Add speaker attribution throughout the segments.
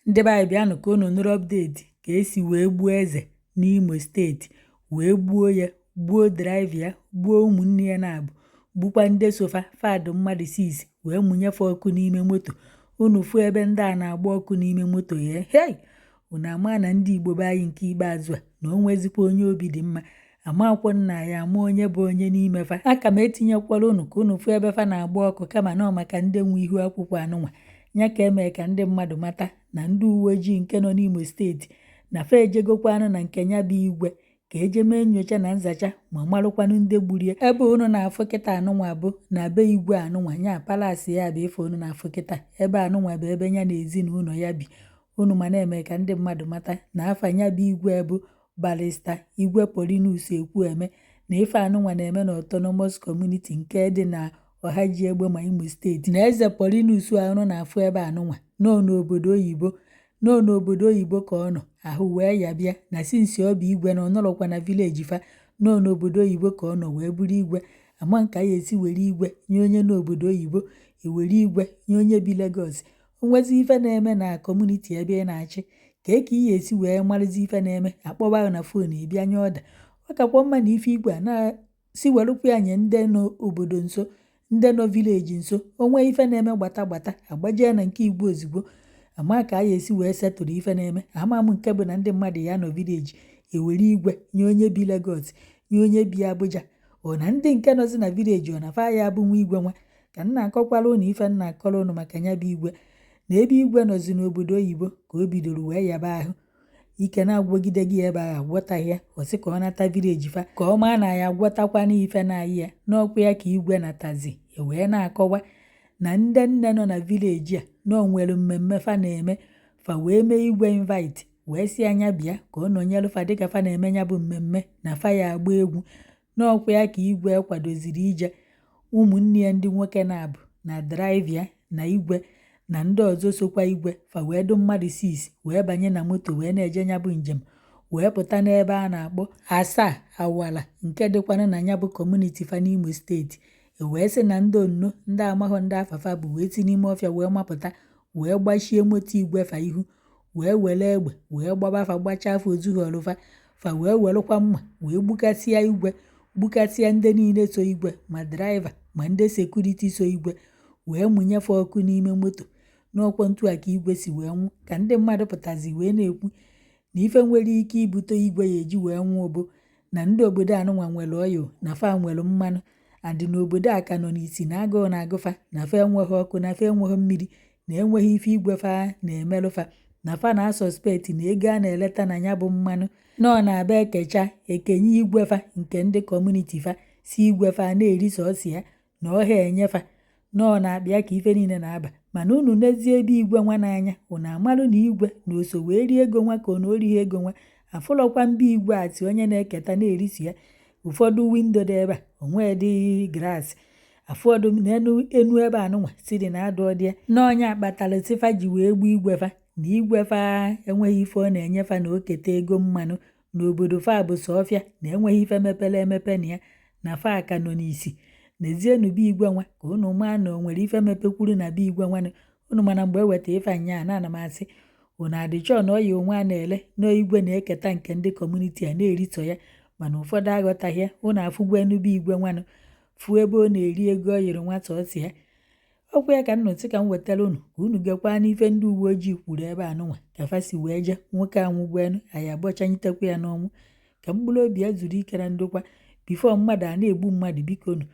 Speaker 1: Ndị be anyị, bịanụ ka unu nụrụ update ka esi wee gbuo eze n'Imo Steeti, wee gbuo ya, gbuo driver ya, gbuo ụmụnne ya na-abụ, gbukwa ndị so fa fadụ mmadụ 6, wee mụnyefe ọkụ n'ime moto. Unu fụ ebe ndị a na-agba ọkụ n'ime moto ya, hei, unu ama na ndị Igbo be anyị nke ikpeazụ a na o nwezikwa onye obi dị mma. Amakwọ nna ya ama onye bụ onye n'ime fa. Aka m etinyekwara unu ka unu fụ ebe fa na-agba ọkụ, kama na ọ maka ndị nwe ihu akwụkwọ anụnwa ya ka emee ka ndị mmadụ mata na ndị uwe ojii nke nọ n'Imo Steeti na fa ejegokwanụ na nke ya bụ igwe ka eje mee nyocha na nzacha ma marụkwanụ ndị gburu ya. Ebe unu na-afụ kịta anụnwa bụ na be igwe anụnwa, nya palace ya bụ ife unu na-afụ kịta. Ebe anụnwa bụ ebe ya na ezinụlọ ya bi. Unu ma na-eme ka ndị mmadụ mata na afa ya bụ igwe bụ Barrister Igwe Paulinus Ekwueme, na ife anụnwa na-eme na Autonomous Community nke dị na Ohaji Egbema, Imo Steeti, na eze Paulinus a unu na-afụ ebe anụnwa nọ n'obodo oyibo, nọ n'obodo oyibo ka ọ nọ ahụ wee ya bịa na since ọ bụ igwe na ọ nọrọkwa na village fa, nọ n'obodo oyibo ka ọ nọ wee bụrụ igwe. Ama nka ya esi were igwe nye onye n'obodo oyibo, ewere igwe nye onye bi Lagos. Onwezi ife na-eme na community ebe ị na-achị, ka eke ihe esi wee marụzi ife na-eme, akpọba ahụ na phone, ịbịa nye ọda. Ọ kakwa mma na ife igwe a na-si werụkwa ya nye ndị nọ obodo nso, ndị nọ village nso. Onwe ife na-eme, gbata gbata agbajie na nke igwe ozugbo, ama ka a ya esi wee setụrụ ife na-eme. Ama m nke bụ na ndị mmadụ ya nọ village ewere igwe nye onye bi Lagos, nye onye bi Abuja, ọ na ndị nke nọzi na village ọ na fa ya abụ nwa igwe nwa. Ka m na-akọkwara unu ife m na-akọrọ unu maka ya bụ igwe, na ebe igwe nọzi n'obodo oyibo ka o bidoro wee yaba ahụ ike na-agwọgide gị ebe ahụ, agwọtaghị ya, ọ sị ka ọ nata village fa ka ọ maa na ya agwọtakwana ife na-ayị ya n'ọkwa ya. Ka igwe natazi, e wee na-akọwa na ndị nne nọ na village a na o nwere mmemme fa na-eme, fa wee mee igwe invite, wee sị anya bịa ka ọ nọnyere fa dịka fa na-eme ya bụ mmemme, na fa ya agba egwu n'ọkwa ya. Ka igwe kwadoziri ije, ụmụnne ya ndị nwoke na-abụ na driver ya na igwe na ndị ọzọ sokwa igwe fa wee dụ mmadụ 6 wee banye na moto wee na-eje ya bụ njem, wee pụta n'ebe a na-akpọ Asaa Awala nke dịkwanụ na ya bụ community fa n'Imo Steeti. E wee sị na ndị onno ndị amaghọ ndị afafa bụ wee si n'ime ọfịa wee mapụta, wee gbachie moto igwe fa ihu, wee were egbe wee gbaba fa, gbachaa fa ozughọrọ fa, fa wee werekwa mma wee gbukasịa igwe, gbukasịa ndị niile so igwe, ma driver ma ndị security so igwe, wee mụnyefe ọkụ n'ime moto n'ọkwọ ntu a ka igwe si wee nwụ. Ka ndị mmadụ pụtazi wee na-ekwu na ife nwere ike ibute igwe ya eji wee nwụọ bụ na ndị obodo anụnwa nwere oil, na fa nwere mmanụ, and n'obodo a ka nọ n'isi na agụụ na-agụfa, na fa enweghị ọkụ, na fa enweghị mmiri, na enweghị ife igwe fa na-emelụ fa, na fa na-asuspect na ego a na-eleta na ya bụ mmanụ na ọ na-abịa ekecha ekenye igwe fa nke ndị community fa, si igwe fa na-eri sọsọ ya na ọha enyefa na ọ na-akpịa ka ife niile na-aba. Mana unu nezie ebe igwe nwa n'anya, unu amalụ na igwe na oso wee rie ego nwa ka ọ na orighị ego nwa. Afụlọkwa mba igwe atị onye na-eketa na-erisi ya. Ụfọdụ window dị ebe a onwedị glass, afọdụ n'enu enu ebe anụnwa siri na adụ ọdịa n'ọnya kpatara sifa ji wee gbuo igwe fa, na igwe fa enweghị ife ọ na-enye fa na oketa ego mmanụ n'obodo fa bụ sọ ọfịa na enweghị ife mepere emepe na ya, na fa ka nọ n'isi. N'ezienụ be igwe nwa ka unu maa na o nwere ife mepekwuru na be igwe nwanụ unu. Mana mgbe eweta ife anya na ana m asị unu adịchọ na ọya onwe a na-ele na igwe na-eketa nke ndị community a na-eritọ ya, mana ụfọdụ aghọtaghị ya. Unu afụgwa enube igwe nwanụ, fụ ebe ọ na-eri ego ọ yiri nwata ọsị ya ọkwa ya. Ka nnụ sị ka m wetara unu ka unu gekwa n'ife ndị uwe ojii kwuru ebe anụnwa ka fa si wee jee. Nwoke anwụgwenu, anyị abọchanyitekwa ya n'ọnwụ, ka mkpụrụ obi ya zuru ike na ndokwa. Before mmadụ a na-egbu mmadụ, biko nu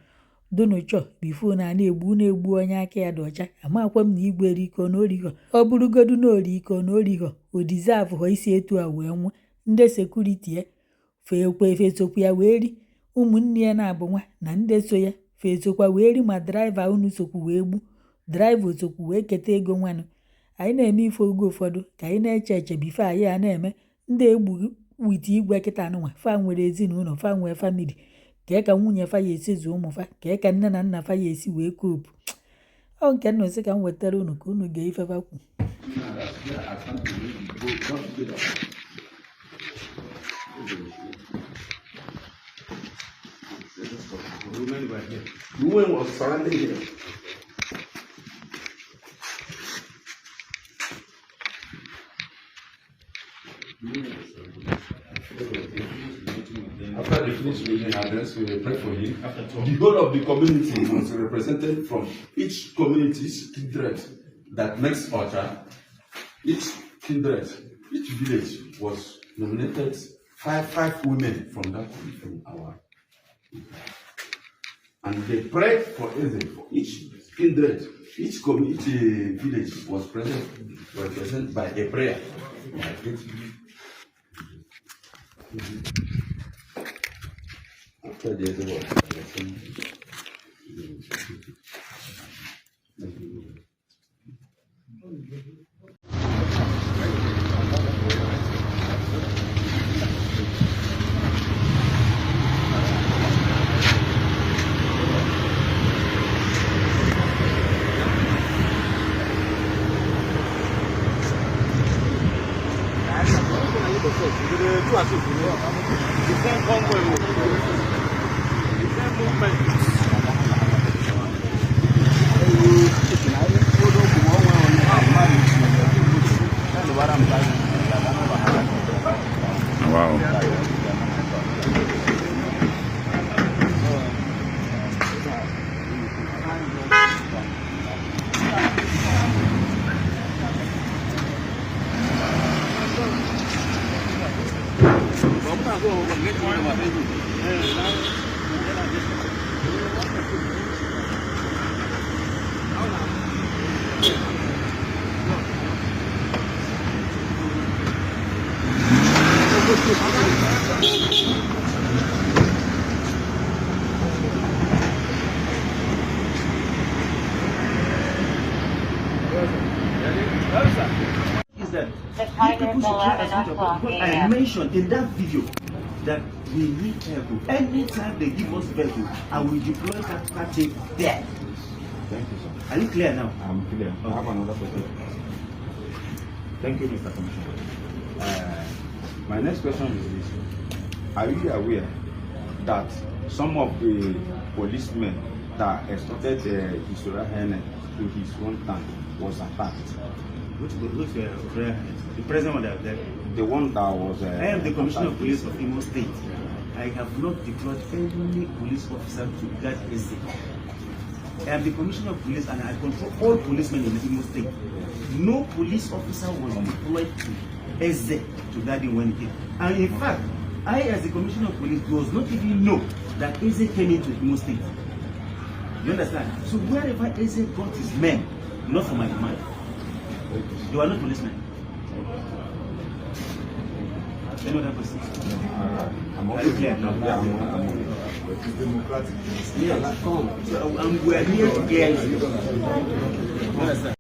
Speaker 1: dunu chọọ before na a na-egbu na-egbu onye aka ya dị ọcha. Amakwa m na igwe eriko na orihọ, ọ bụrụgodu na oriko na orihọ, o deserve họ isi etu a wee nwụ. Ndị security ya fekwa efesokwa ya wee ri, ụmụnne ya na-abụ nwa na ndị so ya fesokwa wee ri, ma driver unu sokwu wee gbu driver sokwu wee keta ego nwanụ. Anyị na-eme ife oge ụfọdụ ka anyị na-eche eche before anyị a na-eme. Ndị egbu with igwe kịta anụnwa fa nwere ezinụlọ, fa nwee family, kee ka nwunye fa ya esi zụọ ụmụ fa, kee ka nne na nna fa ya esi wee cope. Ọ nke nnụ sị ka m wetara unu ka unu gee ife fa kwu.
Speaker 2: Yeah, I can't believe you go, don't do that. The women were here. The women was surrounding here. After they finish reading address, we will pray for him. The whole of the community was represented from each community's kindred that makes Ocha. Each kindred, each village was nominated five women from that from our, and they prayed for Eze for each kindred, each community, each village was present, represented by a prayer. Like it. After the Eze was
Speaker 3: The same convoy, the same movement.
Speaker 4: Wow.
Speaker 3: Is that
Speaker 5: The
Speaker 3: you
Speaker 5: time
Speaker 3: people
Speaker 5: is
Speaker 3: should try
Speaker 5: 11
Speaker 3: as much as
Speaker 5: o'clock
Speaker 3: because I
Speaker 5: a.m.
Speaker 3: mentioned in that video that we need vehicle. Anytime they give us vehicle, I will deploy that thing there.
Speaker 4: Thank you, sir.
Speaker 3: Are you clear now?
Speaker 4: I'm clear. I have another question. Thank you, Mr. Commissioner. My next question is this. Are you aware that some of the policemen that escorted His Royal Highness to his own town was attacked?
Speaker 3: Which the present one that there?
Speaker 4: The one that was...
Speaker 3: I am the Commissioner of
Speaker 4: attacked.
Speaker 3: Police of Imo State. I have not deployed any police officer to guard Eze. I am the Commissioner of Police and I control all policemen in Imo State. No police officer was deployed to Eze to guard him when he came. And in fact, I as the Commissioner of Police does not even know that Eze came into Imo State. You understand? So wherever Eze got his men, not for my command. They were not policemen. Any other person?
Speaker 4: I'm
Speaker 3: Are you clear now?
Speaker 4: Yeah, I'm okay.
Speaker 3: Yes. So, and we are here to clear it. You understand?